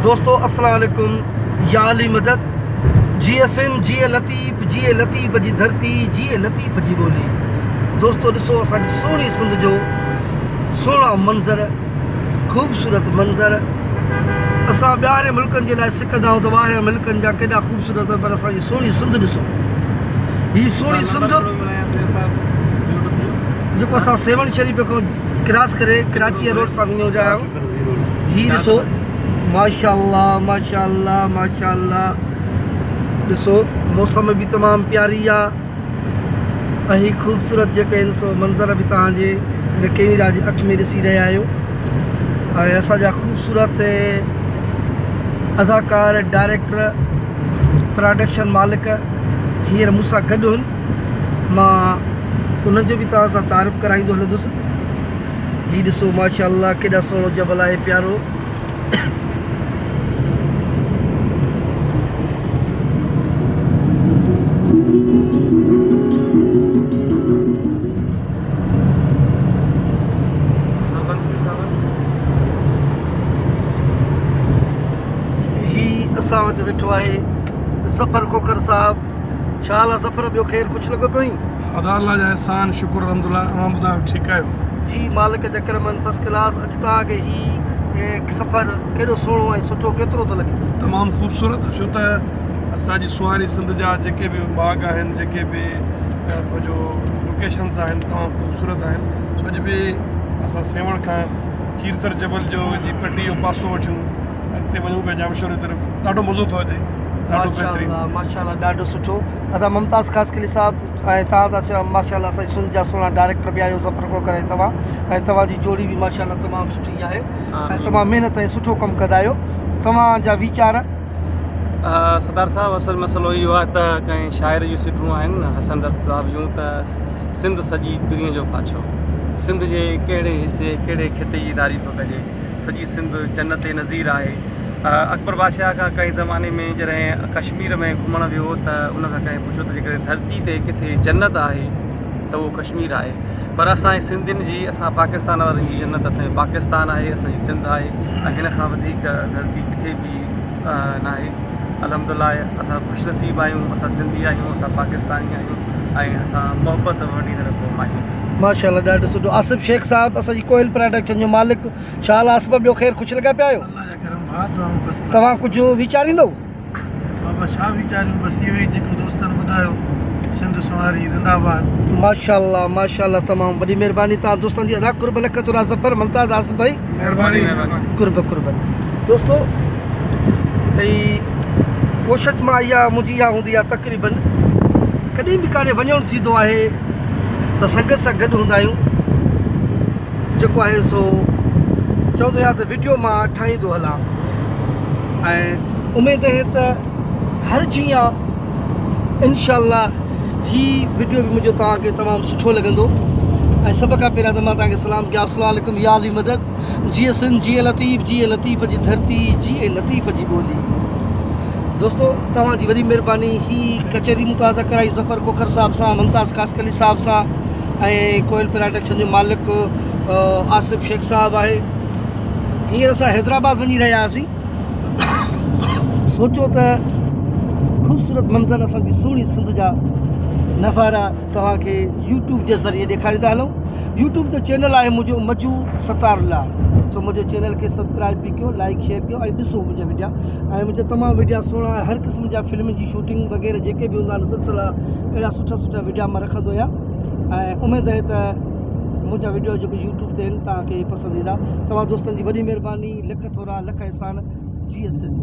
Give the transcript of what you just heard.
دوستو السلام عليڪم يا علي مدد جيئي سنڌ جيئي لطيف جيئي لطيف جي ڌرتي جيئي لطيف جي ٻولي دوستو ڏسو اسان جي سهڻي سنڌ جو سهڻا منظر خوبصورت منظر اسان ٻاهرين ملڪن جي لاء سڪندا آهيون ته ٻاهرين ملڪن جا ڪيڏا خوبصورت پر اسان جي سهڻي سنڌ ڏسو هي سهڻي سنڌ جيڪو اسان سيوهڻ شريف کان ڪراس ڪري ڪراچي روڊ سان وڃو جا آهيون هي ڏسو ماشاءالله ماشاءالله ماشاءالله ڏسو موسم به تمام پياري آ ۽ هي خوبصورت جيڪي آهن سو منظر به توهان جي هن ڪيميرا جي اک ۾ ڏسي رهيا آهيو ۽ اسان جا خوبصورت اداڪار ڊائريڪٽر پراڊڪشن مالڪ هينئر مون سان گڏ هن مان انهن جو به توهان سان تعارف ڪرائيندو هلندس هي ڏسو ماشاء الله ڪيڏا سهڻو جبل آهي پيارو. هي اسان وٽ ويٺو آهي ظفر کوکر صاحب ڇا حال آ ظفر ٻيو خير خوش لڳو پيو آهين. ادا الله جا احسان شڪر الحمدلله اوهان ٻڌايو ٺيڪ آهيو. جي مالڪ جا ڪرم آهن فرسٽ ڪلاس اڄ توهان کي هي سفر ڪيڏو سهڻو ۽ سٺو ڪيترو ٿو لڳي. تمام خوبصورت ڇو ته اسان جي سونهاري سنڌ جا جيڪي به ماڳ آهن جيڪي به پنهنجو لوڪيشنز آهن تمام خوبصورت آهن سو اڄ به اسان سيوهڻ کان کيرٿر جبل جو جي پٽي جو پاسو وٺيون اڳتي وڃون پيا ڄامشوري طرف ڏاڍو مزو ٿو اچي ڏاڍو بهترين. ماشاءالله ماشاءالله ڏاڍو سٺو ادا ممتاز خاصخيلي صاحب ۽ توهان ته اڇا ماشاءالله اسان جي سنڌ جا سهڻا ڊائريڪٽر به آهيو ظفر کوکر ۽ توهان ۽ توهان جي جوڙي به ماشاءالله تمام سٺي آهي ۽ تمام محنت ۽ سٺو ڪم ڪندا آهيو توهان جا ويچار. ستار صاحب اصل مسئلو اهو آهي ته ڪنهن شاعر جون سٽون آهن حسن درس صاحب جون ته سنڌ سڄي پرينء جو پاڇو سنڌ جي ڪهڙي حصي ڪهڙي خطي جي تعريف ڪجي سڄي سنڌ جنت نظير آهي اڪبر بادشاهه کان ڪنهن زماني ۾ جڏهن ڪشمير ۾ گهمڻ ويو ته ان کان ڪنهن پڇيو ته جيڪڏهن ڌرتي تي ڪٿي جنت آهي ته اهو ڪشمير آهي پر اسان جي سنڌين جي اسان پاڪستان وارن جي جنت اسان جو پاڪستان آهي اسان جي سنڌ آهي ۽ هن کان وڌيڪ ڌرتي ڪٿي به ناهي الحمد لله اسان خوش نصيب آهيون اسان سنڌي آهيون اسان پاڪستاني آهيون ۽ اسان محبت ونڊيندڙ قوم آهيون. ماشاءالله ڏاڍو سٺو آصف شيخ صاحب اسان جي ڪوئل پراڊڪشن جو مالڪ ڇا حال آصف ٻيو خير خوش لڳا پيا آهيو. الله جا ڪرم ڀاء دعائون فرسٽ ڪلاس. توهان ڪجهه ويچاريندو. بابا ڇا ويچاريون بس اهو ئي جيڪو دوستن ٻڌايو سنڌ سونهاري زنده باد. ماشاءالله ماشاءالله تمام وڏي مهرباني توهان دوستن جي ادا قرب لک ٿورا ظفر ممتاز آصف ڀائي مهرباني قرب قرب دوستو هي ڪوشش مان اها منهنجي اها هوندي آهي تقريبن ڪڏهن به ڪاڏي وڃڻ ٿيندو آهي ته سنگت سان گڏ هوندا آهيون جيڪو آهي سو چوندو آهيان ته وڊيو مان ٺاهيندو هلان ۽ اميد آهي ته هر جيئن انشاء الله هي وڊيو به منهنجو توهان کي تمام سٺو لڳندو ۽ سڀ کان پهريان ته مان توهان کي سلام ڪيان السلام عليڪم يا علي مدد جيئي سنڌ جيئي لطيف جيئي لطيف جي ڌرتي جيئي لطيف جي ٻولي دوستو توهان جي وڏي مهرباني هي ڪچهري مون توهان سان ڪرائي ظفر کوکر صاحب سان ممتاز خاصخيلي صاحب سان ۽ ڪوئل پراڊڪشن جو مالڪ آصف شيخ صاحب آهي هينئر اسان حيدرآباد وڃي رهيا هئاسين سوچيو ته خوبصورت منظر اسان جي سهڻي سنڌ جا نظارا توهان کي يوٽيوب جي ذريعي ڏيکاريندا هلون يوٽيوب تي چينل آهي منهنجو مجو ستار الله سو منهنجي چينل کي سبسڪرائب به ڪيو لائڪ شيئر ڪيو ۽ ڏسو منهنجا وڊيا ۽ منهنجا تمام وڊيا سهڻا هر قسم جا فلمن جي شوٽنگ وغيره جيڪي به هوندا آهن سلسلا اهڙا سٺا سٺا وڊيا مان رکندو آهيان ۽ اميد آهي ته منهنجا وڊيو جيڪو يوٽيوب تي آهن توهان کي پسند ايندا توهان دوستن جي وڏي مهرباني لک ٿورا لک احسان جي ايس سنڌ.